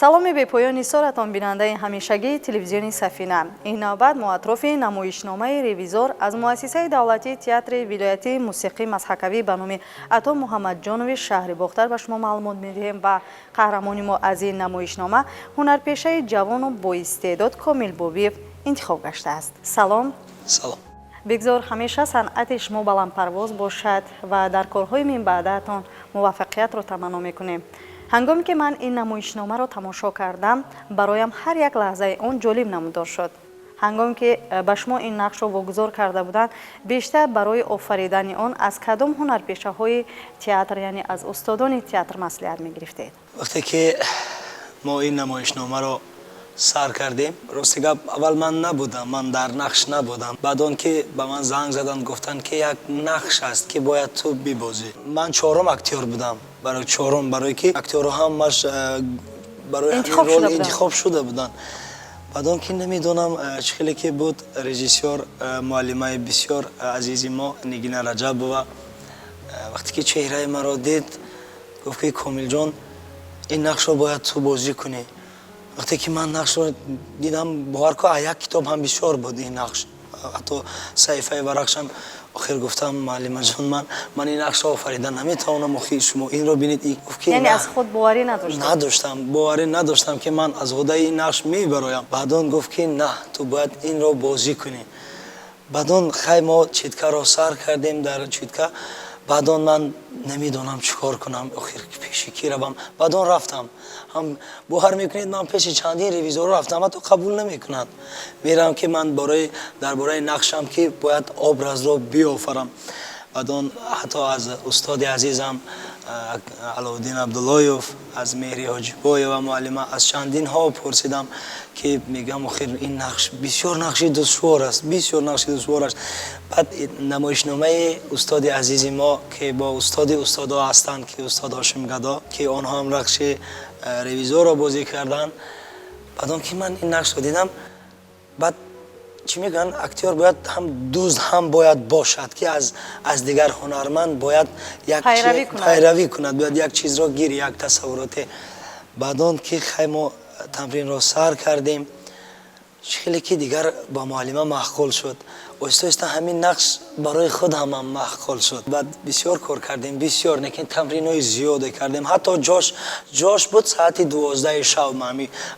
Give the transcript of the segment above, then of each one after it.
Саломи бепоёни соратон, бинандаи ҳамешагии телевизиони Сафина. Ин навбат мо атрофи намоишномаи «Ревизор» аз муассисаи давлатии театри вилоятии мусиқӣ мазҳакавӣ ба номи Ато Муҳаммадҷонови шаҳри Бохтар ба шумо маълумот медиҳем ва қаҳрамони мо аз ин намоишнома ҳунарпешаи ҷавону боистеъдод Комил Бобиев интихоб гаштааст. Салом. Салом. Бигзор ҳамеша санъати шумо баландпарвоз бошад ва дар корҳои минбаъдаатон муваффақиятро таманно мекунем. Ҳангоме ки ман ин намоишномаро тамошо кардам, бароям ҳар як лаҳзаи он ҷолиб намудор шуд. Ҳангоме ки ба шумо ин нақшро вогузор карда буданд, бештар барои офаридани он аз кадом ҳунарпешаҳои театр, яъне аз устодони театр маслиҳат мегирифтед? Вақте ки мо ин намоишномаро сар кардем, рости гап, аввал ман набудам, ман дар нақш набудам. Баъд он ки ба ман занг заданд, гуфтанд, ки як нақш аст, ки бояд ту бибозӣ. Ман чорум актёр будам, барои чорум, барое ки актёрҳо ҳамаш барои ҳамин рол интихоб шуда буданд. Баъд он ки намедонам чӣ хеле ки буд, режиссёр, муаллимаи бисёр азизи мо Нигина Раҷабова, вақте ки чеҳраи маро дид, гуфт, ки Комилҷон, ин нақшро бояд ту бозӣ кунӣ. Вақте ки ман нақшро дидам, бовар ку, як китоб ҳам бисёр буд ин нақш, ҳатто саҳифаи варақшам. Охир гуфтам: «Муаллимаҷон, ман ин нақшро офарида наметавонам, охир шумо инро бинед». Гуфт ки Яъне аз худ боварӣ надоштед? Надоштам, боварӣ надоштам, ки ман аз уҳдаи ин нақш мебароям. Баъд он гуфт, ки на, ту бояд инро бозӣ кунӣ. Баъд он хай мо читкаро сар кардем. Дар читка баъд он ман намедонам чӣ кор кунам, охир пеши кӣ равам. Баъд он рафтам, ҳам бовар мекунед, ман пеши чандин ревизорро рафтам, ҳатто қабул намекунанд. Меравам, ки ман барои дар бораи нақшам, ки бояд образро биёфарам. Баъд он ҳатто аз устоди азизам Аловуддин Абдуллоев, аз Меҳри Ҳоҷибоева муаллима, аз чандинҳо пурсидам, ки мегӯям, охир ин нақш бисёр нақши душвор аст, бисёр нақши душвор аст. Баъд намоишномаи устоди азизи мо, ки бо устоди устодо ҳастанд, ки устод Ҳошим Гадо, ки онҳо ҳам нақши ревизорро бозӣ карданд. Баъд он ки ман ин нақшро дидам, баъд чӣ мегӯянд, актёр бояд ҳам дузд ҳам бояд бошад, ки аз дигар ҳунарманд бояд як пайравӣ кунад, бояд як чизро гири, як тасаввуроте. Баъд он ки хай мо тамринро сар кардем, хеле ки дигар ба муаллима маъқул шуд, оҳиста оҳиста ҳамин нақш барои худ ҳамам маъқул шуд. Баъд бисёр кор кардем, бисёр, лекин тамринҳои зиёде кардем. Ҳатто ҷош буд, соати 12-и шаб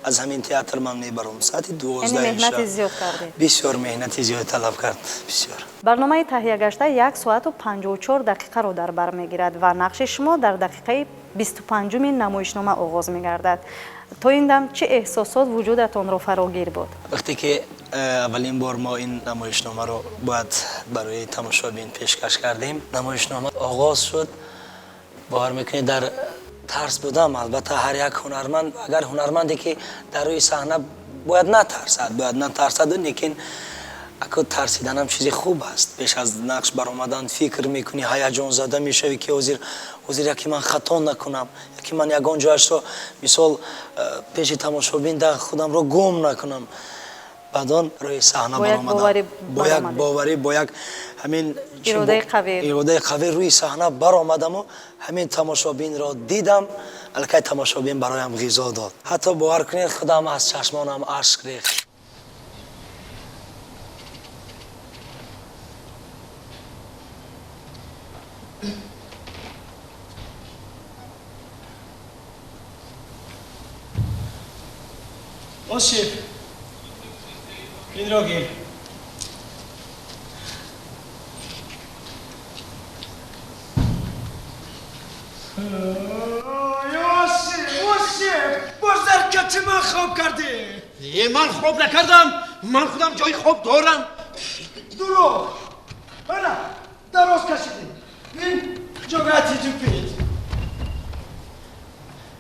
аз ҳамин театр ман мебаром, соати 12-и шаб. Бисёр меҳнати зиёд талаб кард, бисёр. Барномаи таҳиягашта 1 соату 54 дақиқаро дар бар мегирад ва нақши шумо дар дақиқаи 25-уми намоишнома оғоз мегардад. То ин дам чӣ эҳсосот вуҷудатонро фарогир буд? Вақте ки аввалин бор мо ин намоишномаро бояд барои тамошобин пешкаш кардем, намоишнома оғоз шуд, бовар мекунед, дар тарс будам. Албатта, ҳар як ҳунарманд, агар ҳунарманде ки дар рӯи саҳна бояд натарсад, бояд натарсаду, лекин ако тарсиданам чизи хуб аст. Пеш аз нақш баромадан фикр мекунӣ, ҳаяҷонзада мешавӣ, ки ҳозир, ҳозир яке ман хато накунам, яке ман ягон ҷояшро, мисол, пеши тамошобин да худамро гум накунам. Баъд он рӯи саҳна баромадам бо як боварӣ, бо як ҳамин иродаи қавӣ рӯи саҳна баромадаму ҳамин тамошобинро дидам. Аллакай тамошобин бароям ғизо дод. Ҳатто бовар кунед, худам аз чашмонам ашк рехт. Осип, инро гир. Осип, Осип, боз дар кати ман хоб кардӣ. Е, ман хоб накардам, ман худам ҷои хоб дорам. Дурӯғ! Ана, дароз кашидӣ. Ин ҷогати тупид.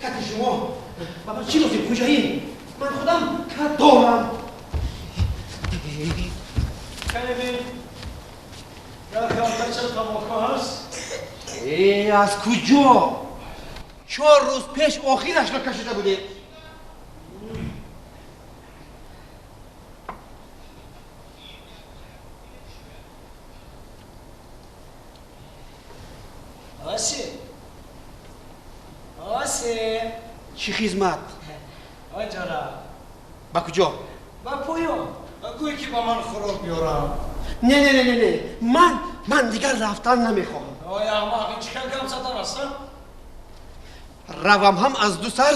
Кати шумо ба ман чӣ лозим, хӯҷаин? Ман худам кат дорам. Кане бин, дар халтача тамоко ҳаст? Э, аз куҷо? 4 рӯз пеш охирашро кашида будед. Осип, Осип. Чӣ хизмат? Аҷара. Ба куҷо? Ба поён. Гӯй ки ба ман хӯрок биёрам. Не, не, не, не, не. Ман дигар рафтан намехоҳам. Ой, аҳмақ, ин чӣ хел гап задан аст? Равам ҳам аз ду сар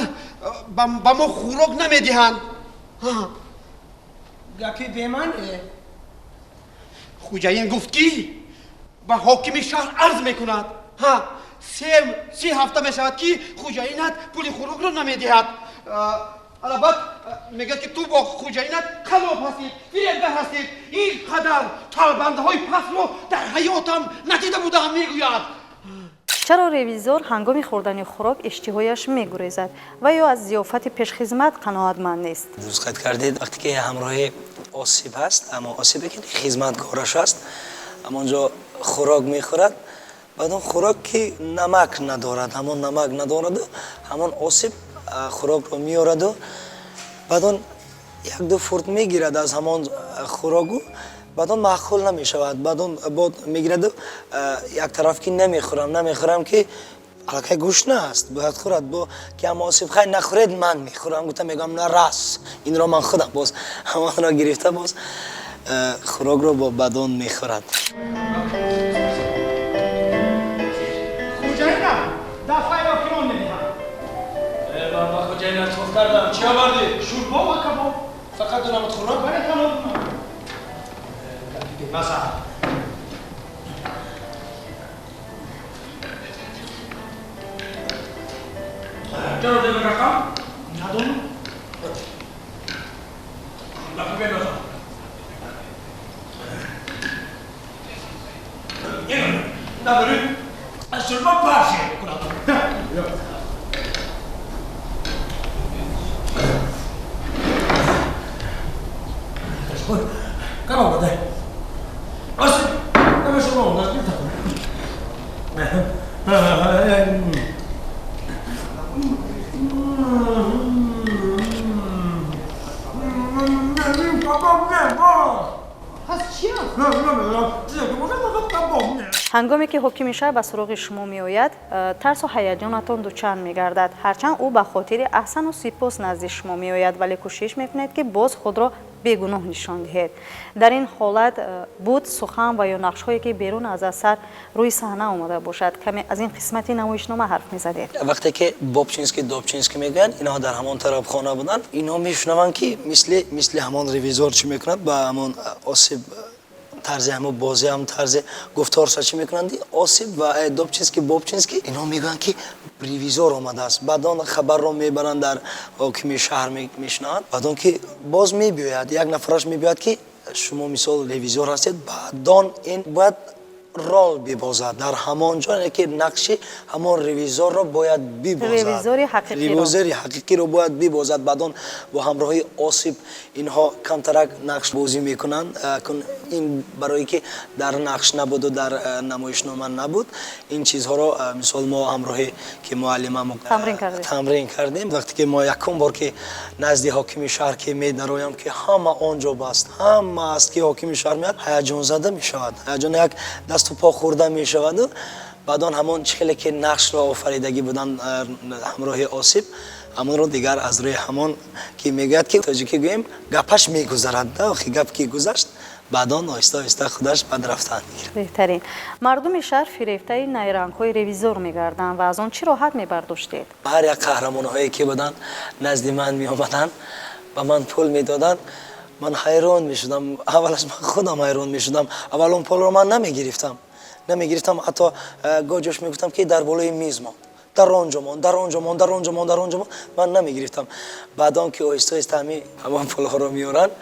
ба мо хӯрок намедиҳанд. Гапи бемаъне. Хуҷаин гуфт ки ба ҳокими шаҳр арз мекунад. Се ҳафта мешавад ки хуҷаинат пули хӯрокро намедиҳад. Албат мегӯяд ки ту бо хуҷаинат қалоб ҳастед, фиребгар ҳастед. Ин қадар талбандаҳои пастро дар ҳаётам надида будам, мегӯяд. Чаро ревизор ҳангоми хӯрдани хӯрок иштиҳояш мегурезад ва ё аз зиёфати пешхизмат қаноатманд нест? Дуруст қайд кардед, вақте ки ҳамроҳи Осиб ҳаст, аммо Осибе ки хизматгораш аст, ҳамонҷо хӯрок мехӯрад, баъд он хӯрок ки намак надорад, ҳамон намак надораду ҳамон Осиб хӯрокро меораду баъд он як-ду фурт мегирад аз ҳамон хӯроку, баъд он маъқул намешавад, баъд он бод мегираду як тараф ки намехӯрам, намехӯрам, ки аллакай гӯшна аст, бояд хӯрад, бо ки ама Осиб хай нахӯред, ман мехӯрам, гуфта мегӯям на рас, инро ман худам боз ҳамонро гирифта боз хӯрокро бо бадон мехӯрад. Хуҷаина, дафъаи охирон медиҳам. Ман ба хуҷаина туф кардам. Чӣ овардӣ? Шӯрбо ва кабоб. Фақат ду намуд хӯрок? Бале, тамом. Бемаза. Чаро дема рақам? Надонам. Гапи бемаза. Надорӣ? Аз шӯрбо парше мекунам. Кабоб дай. Осиб, каме шӯрбо омода аст. Ҳангоме ки ҳокими шаҳр ба суроғи шумо меояд, тарсу ҳаяҷонатон дучанд мегардад. Ҳарчанд ӯ ба хотири аҳсану сипос назди шумо меояд, вале кӯшиш мекунед, ки боз худро бегуноҳ нишон диҳед. Дар ин ҳолат буд сухан ва ё нақшҳое, ки берун аз асар рӯи саҳна омода бошад. Каме аз ин қисмати намоишнома ҳарф мезадед. Вақте ки Бобчинский, Добчинский мегӯянд, инҳо дар ҳамон тарабхона буданд, инҳо мешунаванд, ки мисли ҳамон ревизор чӣ мекунад, ба ҳамон Осиб тарзи ҳамо бозӣ ҳам тарзи гуфторша чӣ мекунанд, Осиб ва Добчинский, Бобчинский, инҳо мегӯянд, ки ревизор омадааст. Баъд он хабарро мебаранд дар ҳокими шаҳр мешунаванд. Баъд он ки боз мебиёяд, як нафараш мебиёяд, ки шумо мисол ревизор ҳастед, баъдон ин бояд рол бибозад дар ҳамон ҷо, яъне ки нақши ҳамон ревизорро бояд бибозад. Ревизори ҳақиқиро. Ревизори ҳақиқиро бояд бибозад. Баъдон бо ҳамроҳии Осиб инҳо камтарак нақш бозӣ мекунанд. Ин барое ки дар нақш набуду дар намоишнома набуд, ин чизҳоро мисол мо ҳамроҳӣ ки муаллимамо тамрин кардем. Тамрин кардем. Вақте ки мо якум бор ки назди ҳокими шаҳр ки медароям, ки ҳама он ҷо баст, ҳама аст, ки ҳокими шаҳр меяд, ҳаяҷонзада мешавад, ҳаяҷон як дасту по хӯрда мешаваду баъдон ҳамон чӣ хеле ки нақшро офаридагӣ буданд ҳамроҳи Осиб, ҳамонро дигар аз рӯи ҳамон ки мегӯяд, ки тоҷикӣ гӯем, гапаш мегузарад, да охи гап ки гузашт, баъдон оҳиста оҳиста худаш баъд рафтан мегирад. Беҳтарин. Мардуми шаҳр фирефтаи найрангҳои ревизор мегарданд ва аз он чӣ роҳат мебардоштед? Ҳар як қаҳрамонҳое ки буданд, назди ман меомаданд, ба ман пул медоданд, ман ҳайрон мешудам. Аввалаш ман худам ҳайрон мешудам. Аввал он пулро ман намегирифтам, ҳатто гоҳ ҷош мегуфтам, ки дар болои миз монд, дар он ҷо монд, дар он ҷо монд, дар он ҷо монд, дар он ҷо монд, ман намегирифтам. Баъдон ки оҳиста оҳиста ҳамон пулҳоро меоранд,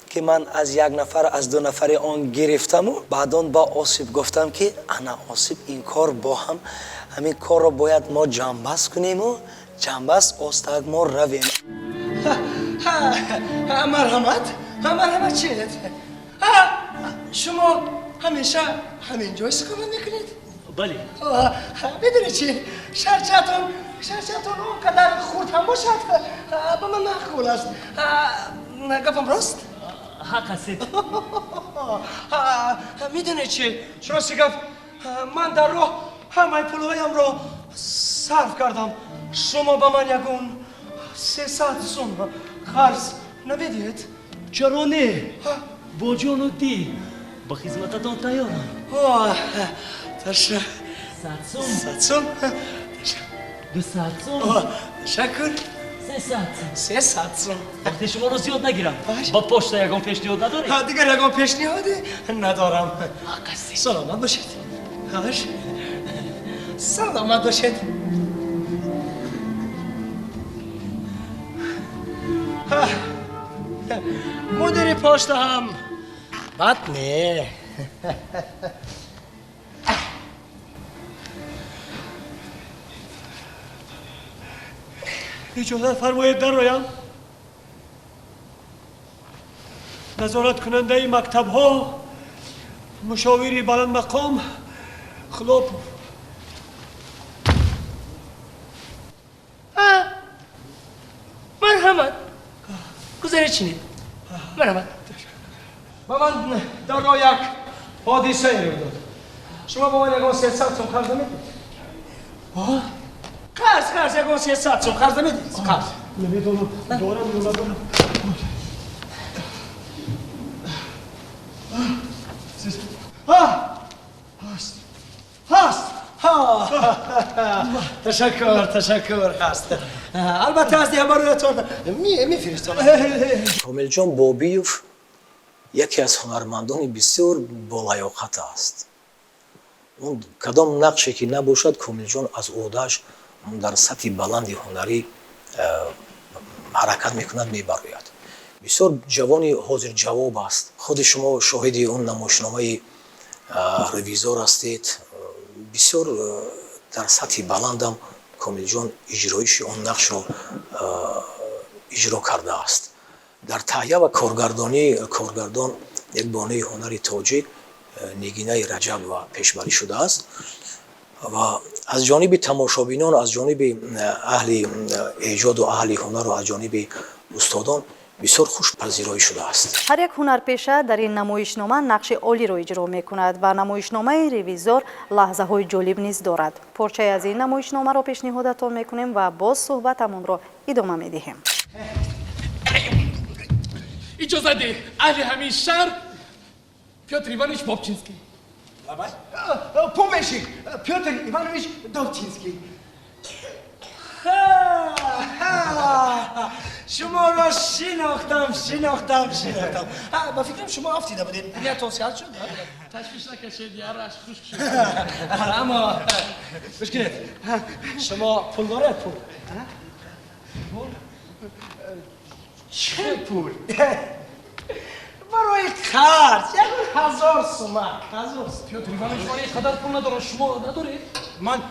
ки ман аз як нафар, аз ду нафари он гирифтаму баъдон ба Осиб гуфтам, ки ана Осиб, ин кор бо ҳам ҳамин корро бояд мо ҷамъбаст куниму ҷамъбаст остак мо равем. Марҳамат, марҳамат, чиед? Шумо ҳамеша ҳамин ҷо истиқомат мекунед? Бале. Медонед чи, шаҳрчаатон он қадар хурд ҳам бошад, ба ман маъқул аст. Гапам рост? Ҳақ ҳастед. Медонед чи, рости гап, ман дар роҳ ҳамаи пулҳоямро сарф кардам. Шумо ба ман ягон 300 сум қарз намедиҳед? Чаро не? Бо ҷону дил ба хизмататон тайёрам. Ташаккур. 100 сум. 100 сум. 200 сум. Ташаккур. 300 сум. 300 сум. Вақте шуморо зиёд нагирам, ба почта ягон пешниҳод надоред? Дигар ягон пешниҳоде надорам. Саломат бошед. Саломат бошед. Мудири почта ҳам бад не. Иҷозат фармоед дароям. Назораткунандаи мактабҳо, мушовири баландмақом Хлопов. Марҳамат, гузаред, чинед. Марҳамат. Ба ман дар роҳ як ҳодисае рӯй дод. Шумо ба ман ягон 300 сум қарз намедиҳед? Қарз, қарз, ягон 300 сум қарз намедиҳед? Қарз. Намедонам, дорам ё надорам. Ҳаст, ҳаст. Ташаккур, ташаккур, ҳаст. Албатта аз диҳам бароятон мефиристонам. Комилҷон Бобиев яке аз ҳунармандони бисёр болаёқат аст. Он кадом нақше ки набошад, Комилҷон аз ӯҳдааш дар сатҳи баланди ҳунарӣ ҳаракат мекунад, мебарояд. Бисёр ҷавони ҳозирҷавоб аст. Худи шумо шоҳиди он намоишномаи ревизор ҳастед. Бисёр дар сатҳи баландам Комилҷон иҷроиши он нақшро иҷро кардааст. Дар таҳия ва коргардонӣ коргардон як бонуи ҳунари тоҷик Нигинаи Раҷабова пешбарӣ шудааст ва аз ҷониби тамошобинон, аз ҷониби аҳли эҷоду аҳли ҳунару аз ҷониби устодон бисёр хуш пазироӣ шудааст. Ҳар як ҳунарпеша дар ин намоишнома нақши олиро иҷро мекунад ва намоишномаи ревизор лаҳзаҳои ҷолиб низ дорад. Порчае аз ин намоишномаро пешниҳодатон мекунем ва боз суҳбатамонро идома медиҳем. Иҷозат деҳ, аҳли ҳамин шаҳр Пётр Иванович Бобчинский. Помещик Пётр Иванович Добчинский. Шуморо шинохтам, шинохтам, шинохтам. Ба фикрам шумо афтида будед. Ниятон сиҳат шуд? Ташвиш накашед, яраш хушк шуд. Аммо гӯш кунед, шумо пул доред, пул? Пул? Чӣ пул? Барои қарз ягон 1000 сумак, 1000 сум. Пётр Иванович, ман ин қадар пул надорам, шумо надоред? Ман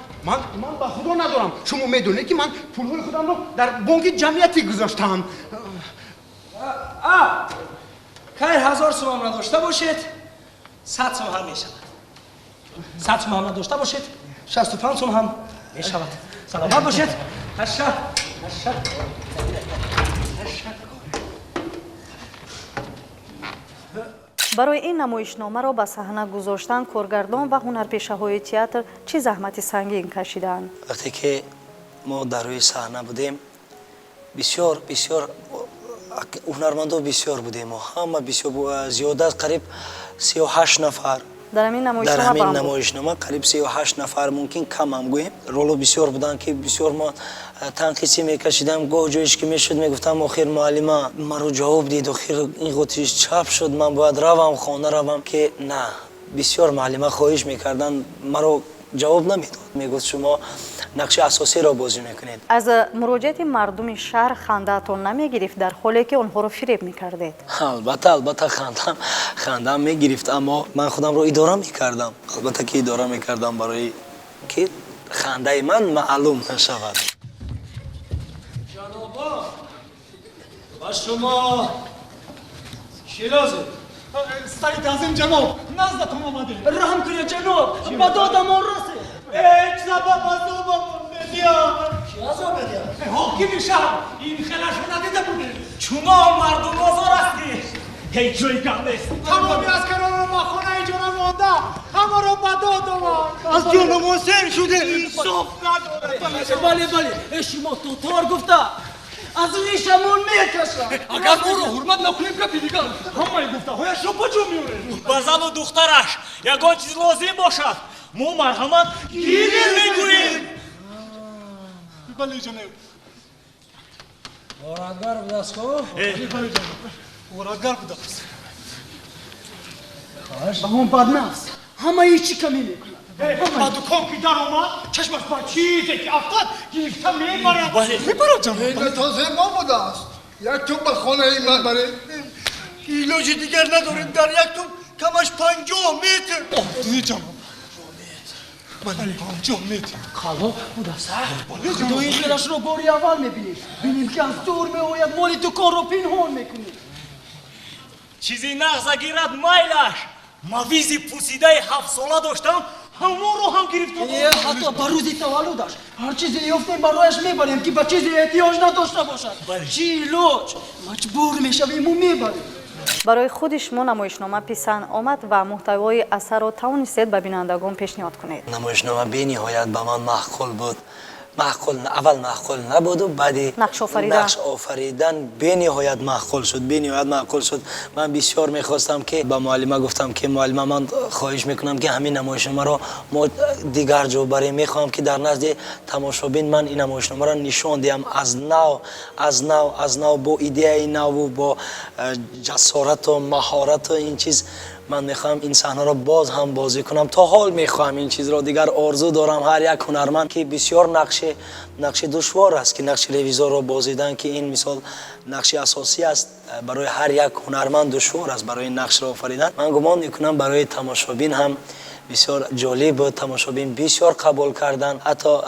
ба худо надорам. Шумо медонед ки ман пулҳои худамро дар бонки ҷамъиятӣ гузоштаам. Хайр, 1000 сумам надошта бошед, 100 сум ҳам мешавад. 100 сум ҳам надошта бошед, 65 сум ҳам мешавад. Саломат бошед. Ташаккур. Барои ин намоишномаро ба саҳна гузоштан коргардон ва ҳунарпешаҳои театр чӣ заҳмати сангин кашидаанд? Вақте ки мо дар рӯи саҳна будем, бисёр бисёр ҳунармандо бисёр будем, ҳама бисёр, зиёда аз қариб 38 нафар. Дар ҳамин дар ҳамин намоишнома қариб 38 нафар, мумкин кам ҳам гӯем. Роло бисёр буданд ки бисёр мо танқисӣ мекашидам. Гоҳ ҷоиш ки мешуд мегуфтам, охир муаллима маро ҷавоб дид, охир ин ғотиш чап шуд, ман бояд равам, хона равам, ки на. Бисёр муаллима хоҳиш мекарданд, маро ҷавоб намедод. Мегуфт шумо нақши асосиро бозӣ мекунед. Аз муроҷиати мардуми шаҳр хандаатон намегирифт, дар ҳоле ки онҳоро фиреб мекардед? Албатта, албатта хандаам мегирифт, аммо ман худамро идора мекардам. Албатта ки идора мекардам барои ки хандаи ман маълум нашавад. Ҷанобо, ба шумо чӣ лозим? Сари таъзим ҷаноб, наздатон омадем. Раҳм кунед ҷаноб, ба додамон расед. Ҳеҷ сабаб азобамон медиҳад. Чӣ азоб медиҳад? Ҳокими шаҳр ин хелашро надида будем. Чунон мардумозор аст ки ҳеҷ ҷои гап нест. Тамоми аскаронро ба хона иҷора монда, ҳамаро ба дод овард. Аз ҷонумон сер шудем. Инсоф надорад. Бале, бале, шумо тотор гуфта. Аз ришамон мекашад. Агар моро ҳурмат накунем, гапи дигар, ҳамаи гуфтаҳояшро ба ҷо меорем. Ба зану духтараш ягон чиз лозим бошад, мо марҳамат гирем мегӯем. Бале, ҷаноб. Ғоратгар будааст ку? Бале, ҷаноб, ғоратгар будааст. Ба он баднафс ҳамаи чӣ камӣ мекунад. Ба дукон ки даромад, чашмаш ба чизе ки афтад, гирифта мебарад. Мебарад, ҷаноб. Тоза мо будааст. Як туб ба хонаи ман баред. Илоҷи дигар надорем. Дар як туб камаш 50 метр. Не, ҷаноб, бале, 50 метр. Қаллоб будааст. Худои хелашро бори аввал мебинем. Бинем ки аз дур меояд, моли дуконро пинҳон мекунем. Чизи нағза гирад, майлаш. Мавизи пусидаи ҳафтсола доштам, ҳамонро ҳам гирифта. Э, ҳатто ба рӯзи таваллудаш ҳар чизе ёфтем, барояш мебарем, ки ба чизе эҳтиёҷ надошта бошад. Чӣ илоҷ, маҷбур мешавему мебарем. Барои худи шумо намоишнома писанд омад ва муҳтавои асарро тавонистед ба бинандагон пешниҳод кунед? Намоишнома бениҳоят ба ман маъқул буд. Маъқул, аввал маъқул набуду, баъди нақш нақш офаридан бениҳоят маъқул шуд, бениҳоят маъқул шуд. Ман бисёр мехостам, ки ба муаллима гуфтам, ки муаллима, ман хоҳиш мекунам, ки ҳамин намоишномаро мо дигар ҷо барем. Мехоҳам, ки дар назди тамошобин ман ин намоишномаро нишон диҳам аз нав, аз нав, аз нав, бо идеяи наву бо ҷасорату маҳорату ин чиз. Ман мехоҳам ин саҳнаро боз ҳам бозӣ кунам. То ҳол мехоҳам ин чизро, дигар орзу дорам. Ҳар як ҳунарманд, ки бисёр нақши душвор аст, ки нақши ревизорро бозидан, ки ин мисол нақши асосӣ аст, барои ҳар як ҳунарманд душвор аст барои нақшро офаридан. Ман гумон мекунам, барои тамошобин ҳам бисёр ҷолиб буд. Тамошобин бисёр қабул карданд. Ҳатто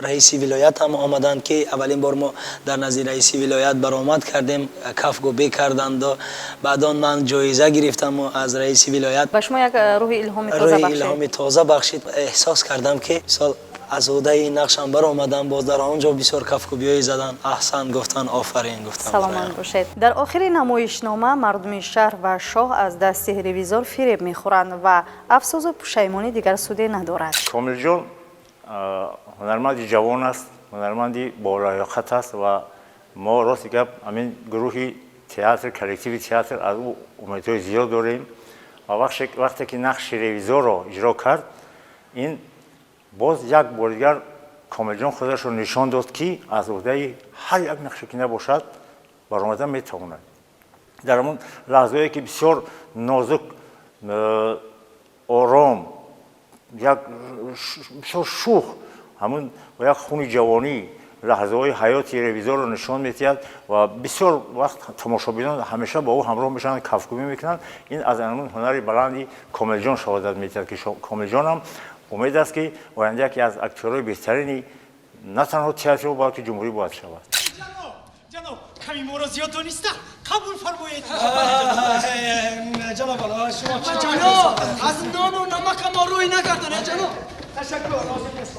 раиси вилоят ҳам омаданд, ки аввалин бор мо дар назди раиси вилоят баромад кардем, кафгӯбӣ карданду баъдон ман ҷоиза гирифтаму аз раиси вилоят. Ба шумо як рӯҳи илҳоми тоза рӯҳи бахшид. Илҳоми тоза бахшид. Эҳсос кардам, ки мисол аз ӯҳдаи ин нақшам баромадам. Боз дар он ҷо бисёр кафкӯбиҳое заданд, аҳсан гуфтанд, офарин гуфтанд. Саломат бошед. Дар охири намоишнома мардуми шаҳр ва шоҳ аз дасти ревизор фиреб мехӯранд ва афсӯзу пушаймонӣ дигар суде надорад. Комилҷон ҳунарманди ҷавон аст, ҳунарманди болаёқат аст ва мо, рости гап, ҳамин гурӯҳи театр, коллективи театр аз ӯ умедҳои зиёд дорем. Ва вақте ки нақши ревизорро иҷро кард, ин боз як бори дигар Комилҷон худашро нишон дод, ки аз ӯҳдаи ҳар як нақше ки набошад, баромада метавонад. Дар ҳамон лаҳзаое ки бисёр нозук, ором, як бисёр шӯх, ҳамун бо як хуни ҷавонӣ лаҳзаҳои ҳаёти ревизорро нишон медиҳад ва бисёр вақт тамошобинон ҳамеша бо ӯ ҳамроҳ мешаванд, кафкӯбӣ мекунанд. Ин аз ҳамун ҳунари баланди Комилҷон шаҳодат медиҳад, ки Комилҷонам умед аст, ки оянда яке аз актёрҳои беҳтарини на танҳо театри балки ҷумҳурӣ бояд шавад. Ҷаноб, ками моро зиёд дониста қабул фармоед. Ҷаноб, шумо Ҷаноб, аз нону намака мо рӯй нагардонед, ҷаноб. Ташаккур, лозим нест.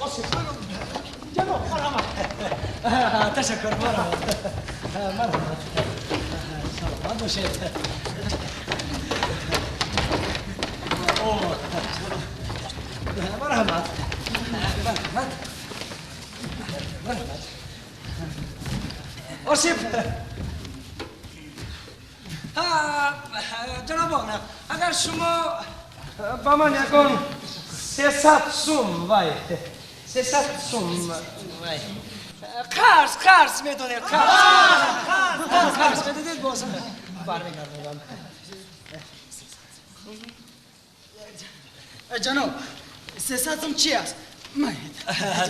Ҷаноб, марҳамат. Ташаккур, марҳамат, марҳамат, саломат бошед. Марҳамат, марҳамат, марҳамат. Осип, ҷанобон, агар шумо ба ман ягон 300 сум, вай, 300 сум, вай, қарз медонед, қарз медодед, боз бармегардонам. Ҷаноб, 300 сум чи аст?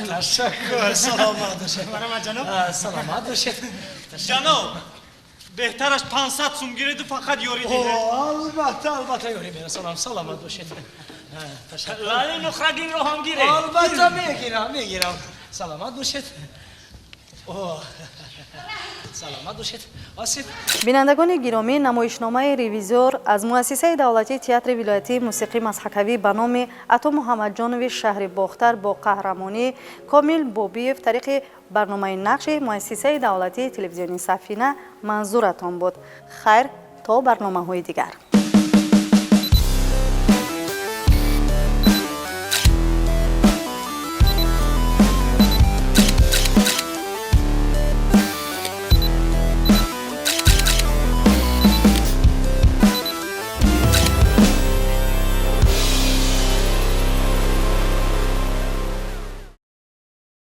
Ташаккур, саломат бошед. Ҷаноб. Саломат бошед. Ҷаноб, беҳтараш 500 сум гиреду фақат ёрӣ диҳед. Албатта, албатта, ёрӣ мерасонам, саломат бошед. Лали нуқрагинро ҳам гиред. Албатта, мегирам, мегирам, саломат бошед. Саломат бошед, осиб. Бинандагони гиромӣ, намоишномаи «Ревизор» аз муассисаи давлатии театри вилоятии мусиқӣ мазҳакавӣ ба номи Ато Муҳаммадҷонови шаҳри Бохтар бо қаҳрамонии Комил Бобиев тариқи барномаи нақши муассисаи давлатии телевизиони «Сафина» манзуратон буд. Хайр, то барномаҳои дигар.